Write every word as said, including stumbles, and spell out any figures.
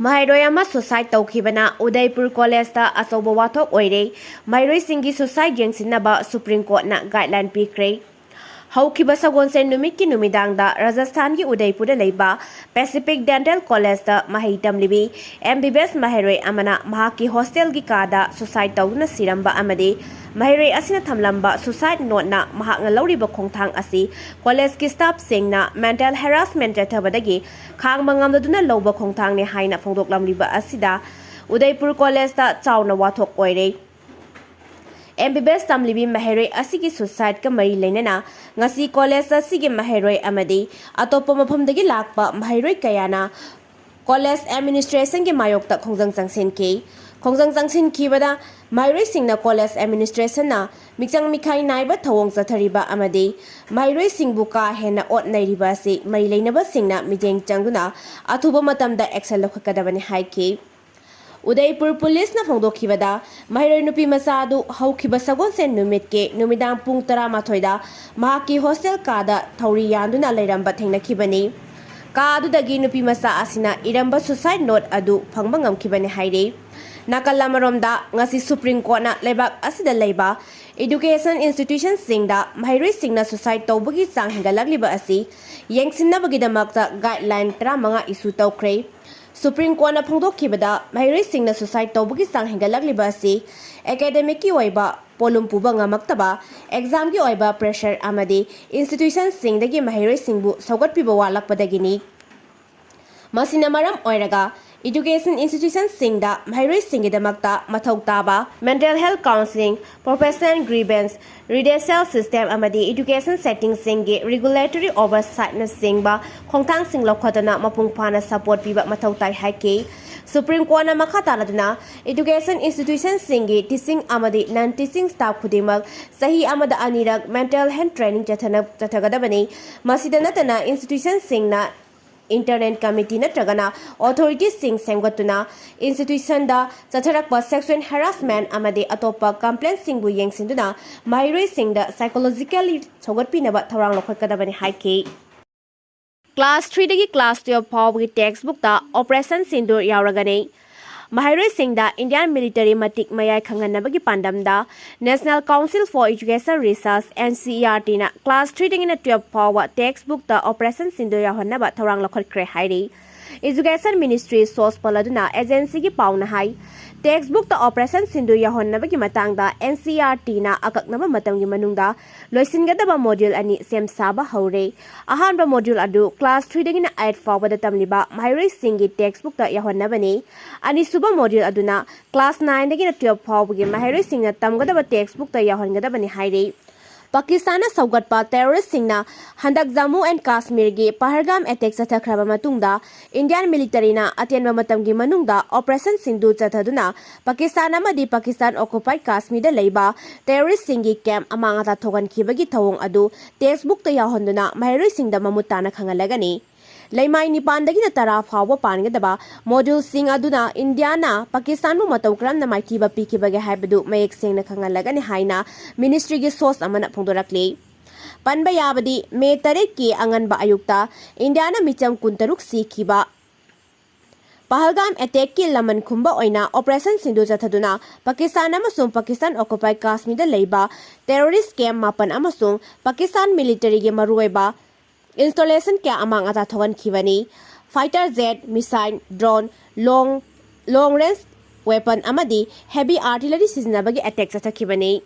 ꯃꯍꯩꯔꯣꯏ ꯑꯃ suicide ꯇꯧꯈꯤꯕꯅ ꯎꯗꯩꯄꯨꯔ ꯀꯣꯂꯦꯖꯇ ꯑꯆꯧꯕ ꯋꯥꯊꯣꯛ ꯑꯣꯏꯔꯦ꯫ ꯃꯍꯩꯔꯣꯏꯁꯤꯡꯒꯤ suicide ꯌꯦꯡꯁꯤꯟꯅꯕ ꯁꯨꯄ꯭ꯔꯤꯝ ꯀꯣꯔꯠꯅ guideline ꯄꯤꯈ꯭ꯔꯦ꯫ ꯍꯧꯈꯤꯕ ꯁꯒꯣꯜꯁꯦꯟ ꯅꯨꯃꯤꯠꯀꯤ ꯅꯨꯃꯤꯗꯥꯡꯗ ꯔꯥꯖꯁꯊꯥꯟꯒꯤ ꯎꯗꯩꯄꯨꯔꯗ ꯂꯩꯕ Pacific Dental ꯀꯣꯂꯦꯖꯇ ꯃꯍꯩ ꯇꯝꯂꯤꯕꯤ M B B S ꯃꯍꯩꯔꯣꯏ ꯑꯃꯅ ꯃꯍꯥꯛꯀꯤ ꯍꯣꯁꯇꯦꯜꯒꯤ ꯀꯥꯗ suicide ꯇꯧꯗꯨꯅ ꯁꯤꯔꯝꯕ ꯑꯃꯗꯤ ꯃꯍꯩꯔꯣꯏ ꯑꯁꯤꯅ ꯊꯝꯂꯝꯕ suicide noteꯅ ꯃꯍꯥꯛꯅ ꯂꯧꯔꯤꯕ ꯈꯣꯡꯊꯥꯡ ꯑꯁꯤ ꯀꯣꯂꯦꯖꯀꯤ staffꯁꯤꯡꯅ mental harassment ꯆꯠꯊꯕꯗꯒꯤ ꯈꯥꯡꯕ ꯉꯝꯗꯗꯨꯅ ꯂꯧꯕ ꯈꯣꯡꯊꯥꯡꯅꯤ ꯍꯥꯏꯅ ꯐꯣꯡꯗꯣꯛꯂꯝꯂꯤꯕ ꯑꯁꯤꯗ ꯎꯗꯩꯄꯨꯔ ꯀꯣꯂꯦꯖꯇ ꯆꯥꯎꯅ ꯋꯥꯊꯣꯛ ꯑꯣꯏꯔꯦ꯫ M B B S ꯇꯝꯂꯤꯕꯤ ꯃꯍꯩꯔꯣꯏ ꯑꯁꯤꯒꯤ suicideꯀ ꯃꯔꯤ ꯂꯩꯅꯅ ꯉꯁꯤ ꯀꯣꯂꯦꯖ ꯑꯁꯤꯒꯤ ꯃꯍꯩꯔꯣꯏ ꯑꯃꯗꯤ ꯑꯇꯣꯞꯄ ꯃꯐꯝꯗꯒꯤ ꯂꯥꯛꯄ ꯃꯍꯩꯔꯣꯏ ꯀꯌꯥꯅ ꯀꯣꯂꯦꯖ administrationꯒꯤ ꯃꯥꯌꯣꯛꯇ ꯈꯣꯡꯖꯪ ꯆꯪꯁꯤꯟꯈꯤ꯫ ꯈꯣꯡꯖꯪ ꯆꯪꯁꯤꯟꯈꯤꯕꯗ ꯃꯍꯩꯔꯣꯏꯁꯤꯡꯅ ꯀꯣꯂꯦꯖ administrationꯅ ꯃꯤꯆꯪ ꯃꯤꯈꯥꯏ ꯅꯥꯏꯕ ꯊꯧꯑꯣꯡ ꯆꯠꯊꯔꯤꯕ ꯑꯃꯗꯤ ꯃꯍꯩꯔꯣꯏꯁꯤꯡꯕꯨ ꯀꯥ ꯍꯦꯟꯅ ꯑꯣꯠ ꯅꯩꯔꯤꯕ ꯑꯁꯤ ꯃꯔꯤ ꯂꯩꯅꯕꯁꯤꯡꯅ ꯃꯤꯠꯌꯦꯡ ꯆꯪꯗꯨꯅ ꯑꯊꯨꯕ ꯃꯇꯝꯗ action ꯂꯧꯈꯠꯀꯗꯕꯅꯤ ꯍꯥꯏꯈꯤ꯫ ꯎꯗꯩꯄꯨꯔ ꯄꯨꯂꯤꯁꯅ ꯐꯣꯡꯗꯣꯛꯈꯤꯕꯗ, ꯃꯍꯩꯔꯣꯏ ꯅꯨꯄꯤ ꯃꯆꯥ ꯑꯗꯨ ꯍꯧꯈꯤꯕ ꯁꯒꯣꯜꯁꯦꯟ ꯅꯨꯃꯤꯠꯀꯤ ꯅꯨꯃꯤꯗꯥꯡ ꯄꯨꯡ ꯇꯔꯥꯃꯥꯊꯣꯏꯗ ꯃꯍꯥꯛꯀꯤ ꯍꯣꯁꯇꯦꯜ ꯀꯥꯗ ꯊꯧꯔꯤ ꯌꯥꯟꯗꯨꯅ ꯂꯩꯔꯝꯕ ꯊꯦꯡꯅꯈꯤꯕꯅꯤ꯫ ꯀꯥ ꯑꯗꯨꯗꯒꯤ ꯅꯨꯄꯤ ꯃꯆꯥ ꯑꯁꯤꯅ ꯏꯔꯝꯕ suicide note ꯑꯗꯨ ꯐꯪꯕ ꯉꯝꯈꯤꯕꯅꯤ ꯍꯥꯏꯔꯤ꯫ ꯅꯥꯀꯜ ꯑꯃꯔꯣꯝꯗ, ꯉꯁꯤ ꯁꯨꯄ꯭ꯔꯤꯝ ꯀꯣꯔꯠꯅ ꯂꯩꯕꯥꯛ ꯑꯁꯤꯗ ꯂꯩꯕ education institutionꯁꯤꯡꯗ ꯃꯍꯩꯔꯣꯏꯁꯤꯡꯅ suicide ꯇꯧꯕꯒꯤ ꯆꯥꯡ ꯍꯦꯟꯒꯠꯂꯛꯂꯤꯕ ꯑꯁꯤ ꯌꯦꯡꯁꯤꯟꯅꯕꯒꯤꯗꯃꯛꯇ guideline ꯇꯔꯥꯃꯉꯥ issue ꯇꯧꯈ꯭ꯔꯦ꯫ ꯁꯨꯄ꯭ꯔꯤꯝ ꯀꯣꯔꯠꯅ ꯐꯣꯡꯗꯣꯛꯈꯤꯕꯗ, ꯃꯍꯩꯔꯣꯏꯁꯤꯡꯅ suicide ꯇꯧꯕꯒꯤ ꯆꯥꯡ ꯍꯦꯟꯒꯠꯂꯛꯂꯤꯕ ꯑꯁꯤ academicꯀꯤ ꯑꯣꯏꯕ ꯄꯣꯠꯂꯨꯝ ꯄꯨꯕ ꯉꯝꯃꯛꯇꯕ, examꯒꯤ ꯑꯣꯏꯕ pressure ꯑꯃꯗꯤ institutionꯁꯤꯡꯗꯒꯤ ꯃꯍꯩꯔꯣꯏꯁꯤꯡꯕꯨ ꯁꯧꯒꯠꯄꯤꯕ ꯋꯥꯠꯂꯛꯄꯗꯒꯤꯅꯤ꯫ ꯃꯁꯤꯅ ꯃꯔꯝ ꯑꯣꯏꯔꯒ education institutionꯁꯤꯡꯗ ꯃꯍꯩꯔꯣꯏꯁꯤꯡꯒꯤꯗꯃꯛꯇ ꯃꯊꯧ ꯇꯥꯕ mental health counselling, professional grievance, redressal system ꯑꯃꯗꯤ education settingꯁꯤꯡꯒꯤ regulatory oversightꯅꯆꯤꯡꯕ ꯈꯣꯡꯊꯥꯡꯁꯤꯡ ꯂꯧꯈꯠꯇꯨꯅ ꯃꯄꯨꯡ ꯐꯥꯅ support ꯄꯤꯕ ꯃꯊꯧ ꯇꯥꯏ ꯍꯥꯏꯈꯤ꯫ ꯁꯨꯄ꯭ꯔꯤꯝ ꯀꯣꯔꯠꯅ ꯃꯈꯥ ꯇꯥꯅꯗꯨꯅ education institutionꯁꯤꯡꯒꯤ teaching ꯑꯃꯗꯤ non teaching staff ꯈꯨꯗꯤꯡꯃꯛ ꯆꯍꯤ ꯑꯃꯗ ꯑꯅꯤꯔꯛ mental health training ꯆꯠꯊꯅ-, ꯆꯠꯊꯒꯗꯕꯅꯤ꯫ ꯃꯁꯤꯗ ꯅꯠꯇꯅ institutionꯁꯤꯡꯅ internal committee ꯅꯠꯇ꯭ꯔꯒꯅ authorityꯁꯤꯡ ꯁꯦꯝꯒꯠꯇꯨꯅ institutionꯗ ꯆꯠꯊꯔꯛꯄ sexual harassment ꯑꯃꯗꯤ ꯑꯇꯣꯞꯄ complaintꯁꯤꯡꯕꯨ ꯌꯦꯡꯁꯤꯟꯗꯨꯅ ꯃꯍꯩꯔꯣꯏꯁꯤꯡꯗ psychologically ꯁꯧꯒꯠꯄꯤꯅꯕ ꯊꯧꯔꯥꯡ ꯂꯧꯈꯠꯀꯗꯕꯅꯤ ꯍꯥꯏꯈꯤ꯫ Class three ꯗꯒꯤ class twelve ꯐꯥꯎꯕꯒꯤ textbook ꯇ Operation Sindoor ꯌꯥꯎꯔꯒꯅꯤ꯫ ꯃꯍꯩꯔꯣꯏꯁꯤꯡꯗ Indian military ꯃꯇꯤꯛ ꯃꯌꯥꯏ ꯈꯪꯍꯟꯅꯕꯒꯤ ꯄꯥꯟꯗꯝꯗ National Council for Education Research, N C E R T ꯅ class three ꯗꯒꯤꯅ twelve ꯐꯥꯎꯕ textbook ꯇ Operation Sindoor ꯌꯥꯎꯍꯟꯅꯕ ꯊꯧꯔꯥꯡ ꯂꯧꯈꯠꯈ꯭ꯔꯦ ꯍꯥꯏꯔꯤ꯫ Education Ministry source ꯄꯜꯂꯗꯨꯅ agency ꯒꯤ ꯄꯥꯎꯅ ꯍꯥꯏ, textbook ꯇ Operation Sindoor ꯌꯥꯎꯍꯟꯅꯕꯒꯤ ꯃꯇꯥꯡꯗ N C E R T ꯅ ꯑꯀꯛꯅꯕ ꯃꯇꯝꯒꯤ ꯃꯅꯨꯡꯗ ꯂꯣꯏꯁꯤꯟꯒꯗꯕ module ꯑꯅꯤ ꯁꯦꯝ ꯁꯥꯕ ꯍꯧꯔꯦ꯫ ꯑꯍꯥꯟꯕ module ꯑꯗꯨ class three ꯗꯒꯤꯅ eight ꯐꯥꯎꯕꯗ ꯇꯝꯂꯤꯕ ꯃꯍꯩꯔꯣꯏꯁꯤꯡꯒꯤ textbook ꯇ ꯌꯥꯎꯍꯟꯅꯕꯅꯤ꯫ ꯑꯅꯤꯁꯨꯕ module ꯑꯗꯨꯅ class nine ꯗꯒꯤꯅ twelve ꯐꯥꯎꯕꯒꯤ ꯃꯍꯩꯔꯣꯏꯁꯤꯡꯅ ꯇꯝꯒꯗꯕ textbook ꯇ ꯌꯥꯎꯍꯟꯒꯗꯕꯅꯤ ꯍꯥꯏꯔꯤ꯫ ꯄꯥꯀꯤꯁꯇꯥꯟꯅ ꯁꯧꯒꯠꯄ terrorist ꯁꯤꯡꯅ ꯍꯟꯗꯛ Jammu and Kashmir ꯒꯤ ꯄꯍꯜꯒꯥꯝ attack ꯆꯠꯊꯈ꯭ꯔꯕ ꯃꯇꯨꯡꯗ Indian military ꯅ ꯑꯇꯦꯟꯕ ꯃꯇꯝꯒꯤ ꯃꯅꯨꯡꯗ Operation Sindoor ꯆꯠꯊꯗꯨꯅ ꯄꯥꯀꯤꯁꯇꯥꯟ ꯑꯃꯗꯤ ꯄꯥꯀꯤꯁꯇꯥꯟ occupied Kashmir ꯗ ꯂꯩꯕ terrorist ꯁꯤꯡꯒꯤ camp ꯑꯃꯥꯡ ꯑꯇꯥ ꯊꯣꯛꯍꯟꯈꯤꯕꯒꯤ ꯊꯧꯑꯣꯡ ꯑꯗꯨ textbook ꯇ ꯌꯥꯎꯍꯟꯗꯨꯅ ꯃꯍꯩꯔꯣꯏꯁꯤꯡꯗ ꯃꯃꯨꯠ ꯇꯥꯅ ꯈꯪꯍꯜꯂꯒꯅꯤ꯫ ꯂꯩꯃꯥꯏ ꯅꯤꯄꯥꯟꯗꯒꯤꯅ ꯇꯔꯥ ꯐꯥꯎꯕ ꯄꯥꯟꯒꯗꯕ module ꯁꯤꯡ ꯑꯗꯨꯅ India ꯅ ꯄꯥꯀꯤꯁꯇꯥꯟꯕꯨ ꯃꯇꯧ ꯀꯔꯝꯅ ꯃꯥꯏꯊꯤꯕ ꯄꯤꯈꯤꯕꯒꯦ ꯍꯥꯏꯕꯗꯨ ꯃꯌꯦꯛ ꯁꯦꯡꯅ ꯈꯪꯍꯜꯂꯒꯅꯤ ꯍꯥꯏꯅ ministry ꯒꯤ source ꯑꯃꯅ ꯐꯣꯡꯗꯣꯔꯛꯂꯤ꯫ ꯄꯟꯕ ꯌꯥꯕꯗꯤ, May ꯇꯔꯦꯠꯀꯤ ꯑꯉꯟꯕ ꯑꯌꯨꯛꯇ India ꯅ ꯃꯤꯆꯝ ꯀꯨꯟꯇꯔꯨꯛ ꯁꯤꯈꯤꯕ ꯄꯍꯜꯒꯥꯝ attack ꯀꯤ ꯂꯃꯟ ꯈꯨꯝꯕ ꯑꯣꯏꯅ Operation Sindoor ꯆꯠꯊꯗꯨꯅ ꯄꯥꯀꯤꯁꯇꯥꯟ ꯑꯃꯁꯨꯡ ꯄꯥꯀꯤꯁꯇꯥꯟ occupied Kashmir ꯗ ꯂꯩꯕ terrorist camp ꯃꯥꯄꯟ ꯑꯃꯁꯨꯡ ꯄꯥꯀꯤꯁꯇꯥꯟ military ꯒꯤ ꯃꯔꯨꯑꯣꯏꯕ installation ꯀꯌꯥ ꯑꯃꯥꯡ ꯑꯇꯥ ꯊꯣꯛꯍꯟꯈꯤꯕꯅꯤ꯫ Fighter jet, missile, drone, long, long range weapon ꯑꯃꯗꯤ heavy artillery ꯁꯤꯖꯤꯟꯅꯕꯒꯤ attack ꯆꯠꯊꯈꯤꯕꯅꯤ꯫